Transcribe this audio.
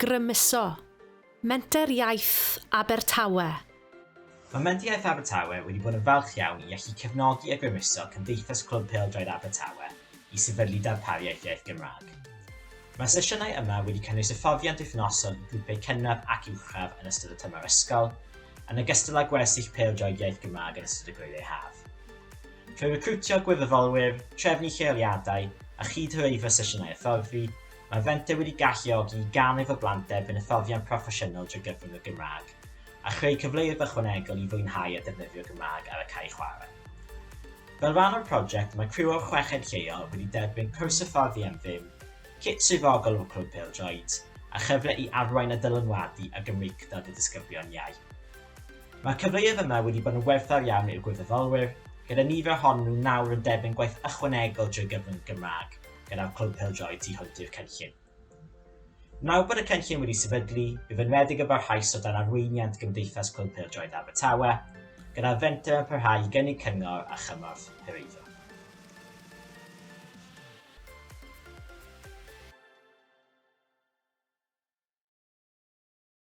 Grymuso, Menter Iaith Abertawe. Mae Menter Iaith Abertawe wedi bod yn falch iawn i allu cefnogi a grymuso Cymdeithas Clwb Pêl-droed Abertawe i sefydlu darpariaeth iaith Gymraeg. Mae'r sesiynau yma wedi cynnwys hyfforddiant wythnosol i grwpiau cynradd ac uwchradd yn ystod y tymor ysgol, yn ogystal â gwersyll pêl-droed iaith Gymraeg yn ystod y gwyliau haf. Trwy recriwtio gwirfoddolwyr, trefnu lleoliadau, a chyd-hyrwyddo sesiynau hyfforddi, mae'r fenter wedi galluogi i gannoedd o blant dderbyn hyfforddiant proffesiynol drwy gyfrwng y Gymraeg, a chreu cyfleoedd ychwanegol i fwynhau a defnyddio'r Gymraeg ar y cae chwarae. Fel rhan o'r prosiect, mae criw o'r chweched lleol wedi derbyn cwrs hyfforddi am ddim, cit swyddogol o'r clwb pêl-droed, a chyfle i arwain a dylanwadu ar Gymreictod y disgyblion iau. Mae'r cyfleoedd yma wedi bod yn werthfawr iawn i'r gwirfoddolwyr, gyda nifer ohonyn nhw nawr yn derbyn gwaith ychwanegol drwy gyfrwng y Gymraeg gyda'r Clwb Pêl-droed tu hwnt i'r cynllun. Nawr bod y cynllun wedi sefydlu, bydd yn rhedeg yn barhaus o dan arweiniad Gymdeithas Clwb Pêl-droed Abertawe, gyda'r fenter yn parhau i gynnig cyngor a chymorth hyrwyddo.